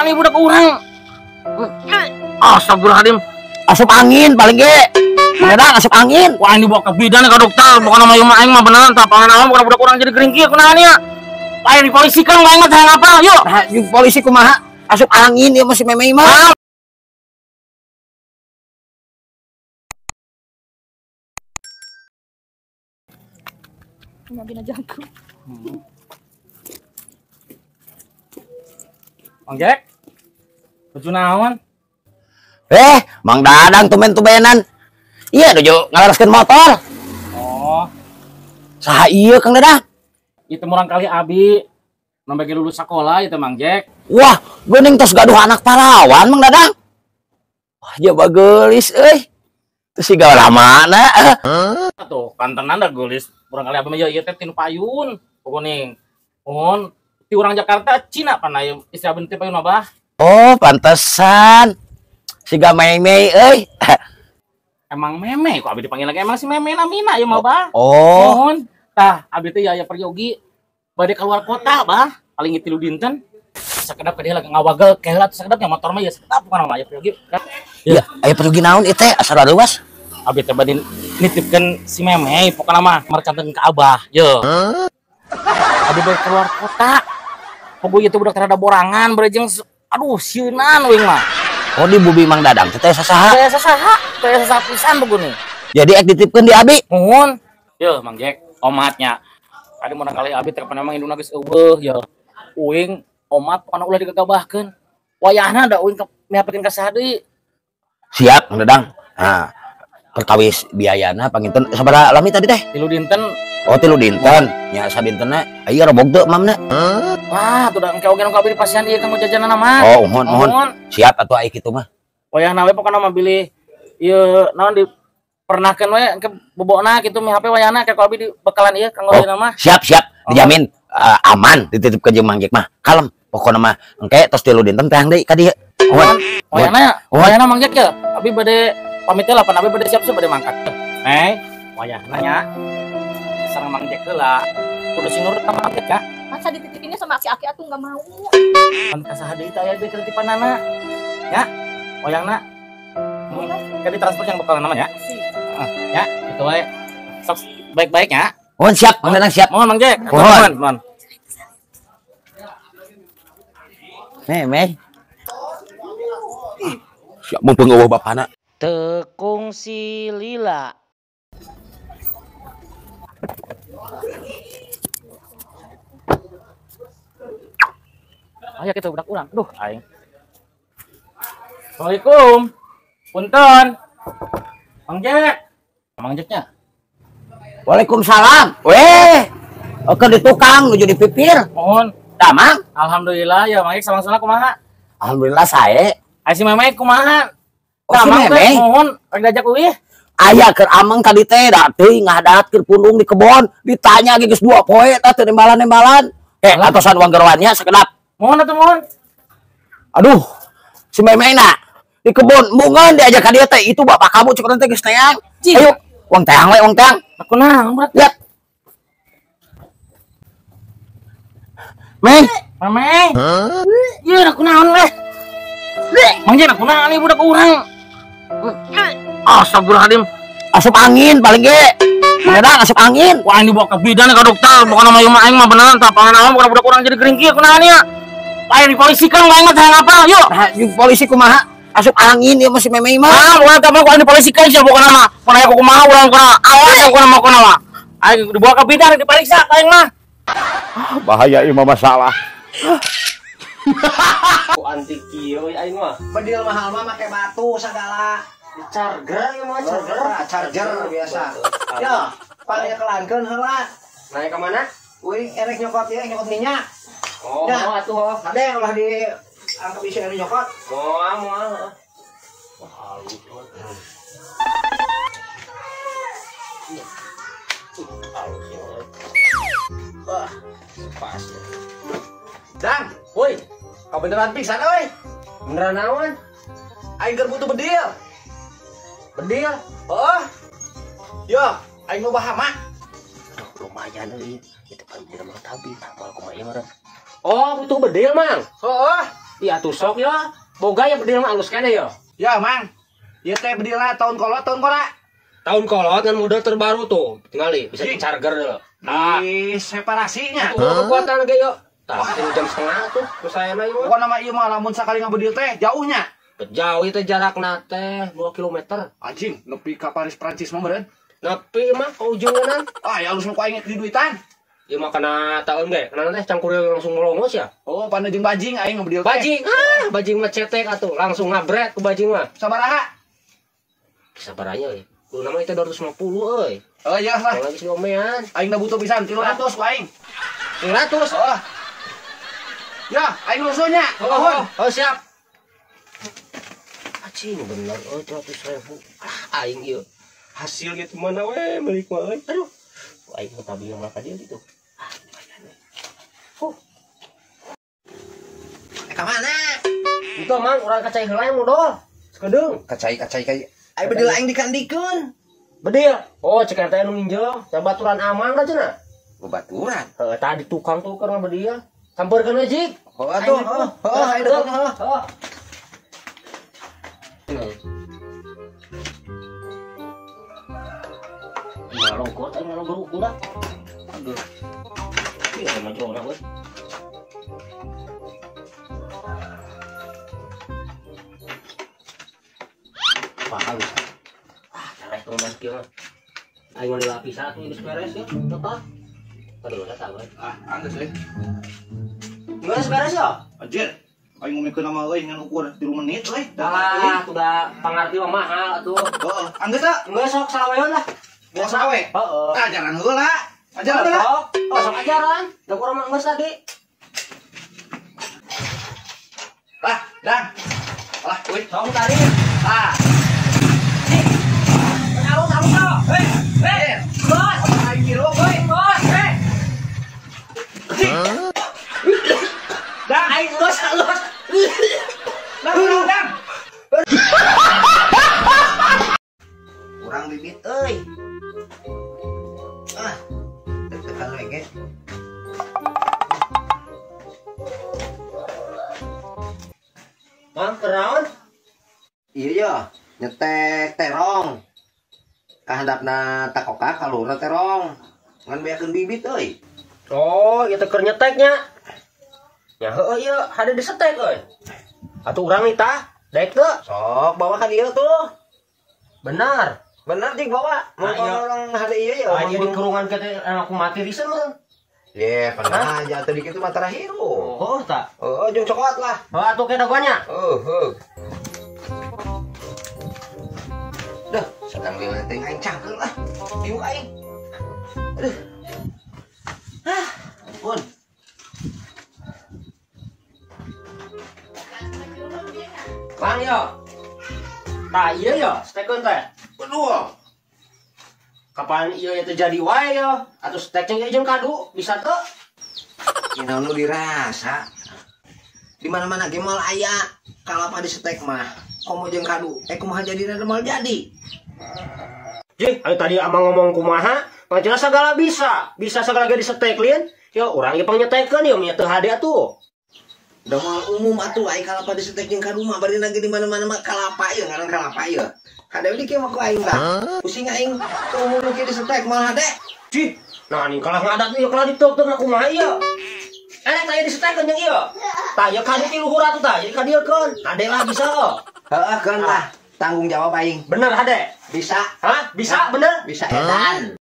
kunaon ieu budak urang. Astagfirullahaladzim. Asup angin paling ge. Mendadak asup angin. Wah, aing dibawa ke bidan ka dokter. Bukan nama ieu mah aing mah beneran tah pangan bukan budak urang jadi gering kieu kunaon ieu. Aing dipolisikan aing mah hayang apa? Yuk. Nah, polisi kumaha? Asup angin ieu mah si Memei mah. Ngambil aja aku. Mang Jack, baju naon? Mang Dadang tumben-tumbenan. Iya, nuju ngalaraskeun motor. Oh. Saha ieu Kang Dadang? Itu murang kali abi nembe lulus sekolah ieu teh Mang Jack. Wah, geuning tos gaduh anak parawan Mang Dadang. Wah, jaba geulis euy. Terus siga lamana. Tuh, kantenan da geulis. Murang kali abi mah ieu teh tinu payun. Pokone. Mohon ti urang Jakarta Cina pan aya istri abi teh payun abah. Oh, pantesan. Siga Mei-Mei euy. Emang Meme kok abi dipanggil lagi emang si Meme namina ieu mah bah. Oh. Mohon. Tah, abi teh aya peryogi bade keluar kota bah, paling 3 dinten. Sakedap ka dieu lagi ngawagel keheula sakedap nya motor mah ya sakedap bukan mah aya peryogi. Ya, aya peryogi naon ieu teh asal luas. Abi teh bade nitipkeun si Meme pokona mah mercanten ka abah. Ye. Abi bade keluar kota. Pogo ieu teh budak rada borangan barejeng aduh sieunan uing mah. Oh, di bubi Mang Dadang teh sasaha? Teh sasaha, teh sasaha pisan begini. Jadi ek dititipkeun di abi. Nuhun. Yeuh Mang Jack, omatnya. Tadi mun kali abi teh kapan emang indungna geus eueuh ya. Uing omat pokona ulah digagabahkeun. Wayahna da uing mihapekeun ka saha deui. Siap Mang Dadang. Nah, perkawis biayana panginten sabaraha lami tadi teh? 3 dinten. Oh, 3 dinten. Nya sadintenna aya robog teu mamna. Wah, tuh da engke oge nu kabeh di pasian ieu kanggo jajanan mah. Oh, mohon, mohon. Siap atuh ai kitu mah. Wayahna we pokona mah bilih ieu naon di pernahkeun we engke bobona kitu mi HP wayahna ke ku abi di bekalan ieu kanggo ayeuna mah. Siap, siap. Dijamin aman dititipkeun jeung Mang Jack mah. Kalem pokona mah engke tos 3 dinten teang deui ka dieu. Mohon. Wayahna ya, wayahna Mang Jack ya. Abi bade pamit lah pan abi bade siap-siap bade mangkat. Hei, wayahna nya. Sareng Mang Jack heula. Kudu sing nurut ka Mang Jack ya. Masa dititipinnya sama si Aki atuh nggak mau. Pan ka saha deui teh aya deui titipanana. Ya, wayahna. Kan ditransfer yang bekalan namanya. Ya, itu wae. Sok baik-baik ya. Mohon siap, Mang Dadang siap. Mohon Mang Jack. Mohon, mohon. Mei. Siap mumpung eueuh bapana. Tekung si lila. Ayo kita budak urang. Duh, aing. Assalamualaikum. Punten. Mang Jack. Mang Jacknya. Waalaikumsalam. Weh. Oke di tukang nuju di pipir. Mohon. Damang. Alhamdulillah ya Mang Jack salang-salang kumaha? Alhamdulillah sae. Ai si Meme kumaha? Oh, si Meme. Mohon rek diajak uih. Aya keur ameng tadi teh da teuing ngadat keur pundung di kebon, ditanya ge geus 2 poe tah teu nembalan-nembalan. Atosan uang geroannya sakedap. Mohon atuh mohon. Aduh, si Meme na di kebon mungan diajak ka dieu teh itu bapak kamu cek urang teh geus teang. Ayo, uang teang we, uang teang. Aku naon berat. Lihat. Meng. Meme. Ieu aku naon leh. Mang Jack aku naon ieu budak urang. Astagfirullahaladzim. Asup angin paling ge. Mendadak asup angin. Wah, aing dibawa ke bidan ka dokter. Bukan nama ieu mah aing mah beneran tah pangan bukan budak urang jadi gering kieu kunaon ieu. Aing dipolisikan aing mah hayang apa? Yuk. Nah, polisi kumaha? Asup angin ieu mah si Meme mah. Ah, bukan tah mah aing dipolisikan sia bukan nama. Mun aya kumaha urang kunaon. Awas ya kunaon mah kunaon. Aing dibawa ke bidan diperiksa aing mah. Bahaya ieu mah masalah. Ku antik kieu aing mah. Bedil mahal mah make batu sagala. Charger ieu mah charger, charger biasa. Ya, panyekelankeun heula. Naik ke mana? Uing erek nyokot ieu, nyokot minyak. Oh, ya. Atuh. Ade ulah di angkep isi anu nyokot. Moal, moal. Wah, halus. Halus. Wah, pas. Dang, woi, kau beneran pingsan euy? Beneran naon? Aing keur butuh bedil. Bedil? Oh. Yo, aing mau bahama. Aduh, lumayan euy. Itu pan bedil mah tabi, moal kumaha ieu mah. Oh, butuh bedil, Mang. Heeh. Iya atuh sok ya. Boga ya bedil mah alus keneh ya. Ya, Mang. Ieu teh bedilna tahun kolot tahun kora. Tahun kolot kan model terbaru tuh. Tingali bisa di charger deh. Nah, di separasinya. Tuh kekuatan ge yo. Tah, 3,5 jam tuh ku saya mah ieu. Pokona mah ieu mah lamun sakali ngabedil teh jauhnya. Jauh itu jarakna teh 2 km. Anjing, nepi ka Paris Prancis mah meureun. Nepi mah ka ujungeunana. Ah, ya alus nu ku aing di duitan. Ieu mah kana taeun ge, kana teh cangkuril langsung melongos ya. Oh, pana jeung bajing aing ngabedil teh. Bajing, ah, bajing mah cetek atuh, langsung ngabret ku bajing mah. Sabaraha? Sabaranya euy. Kudu nama itu 250 euy. Oh iya lah. Kalau geus diomean. Aing da butuh pisan 300 ku aing. 300? Oh. Ya, aing lusuhnya. Oh, oh, siap. Anjing bener euy 300.000. Ah, aing ieu. Hasil gitu mana we meuli mah euy. Aduh. Aing mah tabi mah ka dieu gitu. Ah, lumayan we. Huh. Ka mana? Itu mang urang kacai heula yang modal. Sekedeung. Kacai kacai. Ai bedil aing dikandikeun. Bedil. Oh, cek eta nu nginjeul, babaturan amang da cenah. Babaturan. Heuh, tadi tukang tuh keur bedil. Sampeurkeun we jik. Oh atuh, heuh, aing deket heuh. Ngalongkot aing ngalongkot udah. Aduh. Ieu mah jauh we. Paham. Ah, careh tuh mas kieu mah. Aing mah dilapis atuh geus beres ya, tetah. Aduh, eta we. Ah, anggeus euy. Geus beres ya? Anjir. Aing ngomongkeun nama euy ngan ukur 3 menit euy. Alah, tuh da pangarti mah mahal atuh. Heeh, anggeus teh. Geus sok salaweun lah. Bawa sawe? Heeh. Ajaran heula. Ajaran heula. Oh, sok ajaran. Da kurang mah geus tadi. Lah, dang. Alah, euy. Sok tadi. Ah. Alus alus. Hei, hei. Bos. Aing kilo, euy, bos. Hei. Dang, aing geus alus. Dang, dang. Kurang bibit euy. Ah, deg-degan we ge. Mang, kenaon? Iya ya, nyetek terong. Kahandapna takoka kaluhurna terong. Ngan beakeun bibit euy. Oh, ieu teh keur nyeteknya. Ya heueuh ieu hade disetek euy. Atuh urang nih tah, daek teu? Sok bawa ka dieu tuh. Benar. Bener jing bawa. Mun orang hade ieu ya. Ah, ieu di kerungan ke teh aku mati riseun meureun. Ye, pernah aja tadi kitu mah terakhir. Oh, tah. Oh, jeung coklat lah. Oh, atuh ke dagoannya. Heuh. Duh, sedang leuleung aing cangkeul lah. Diuk aing. Aduh. Hah, ampun. Bang yo. Tah ieu yo, stekeun teh. Aduh. Kapan ieu teh jadi wae yo? Atuh stek jeung jeung kadu bisa teu? Nya nu dirasa. Di mana-mana ge moal aya kalapa di stek mah. Komo jeung kadu, kumaha jadina moal jadi. Jih, ayo tadi amang ngomong kumaha, majelas segala bisa. Bisa segala ge disetek lin. Yo urang ge pangnyetekeun yo nya teu hade atuh. Da moal umum atuh ai kalapa disetek jeung kadu mah bari lagi di mana-mana mah kalapa ieu ngaran kalapa ieu. Hade di kieu mah ku aing tah. Pusing aing teu umum nu kieu disetek moal hade. Cih, nah nih kalah ngadat ieu kalah ditok-tok na kumaha ieu. Tah ieu disetekeun jeung ieu. Tah ieu kadu ti luhur atuh tah, jadi kadieukeun. Hade lah bisa oh. Heeh, keun lah. Tanggung jawab aing. Bener hade? Bisa. Hah? Bisa bener? Bisa edan.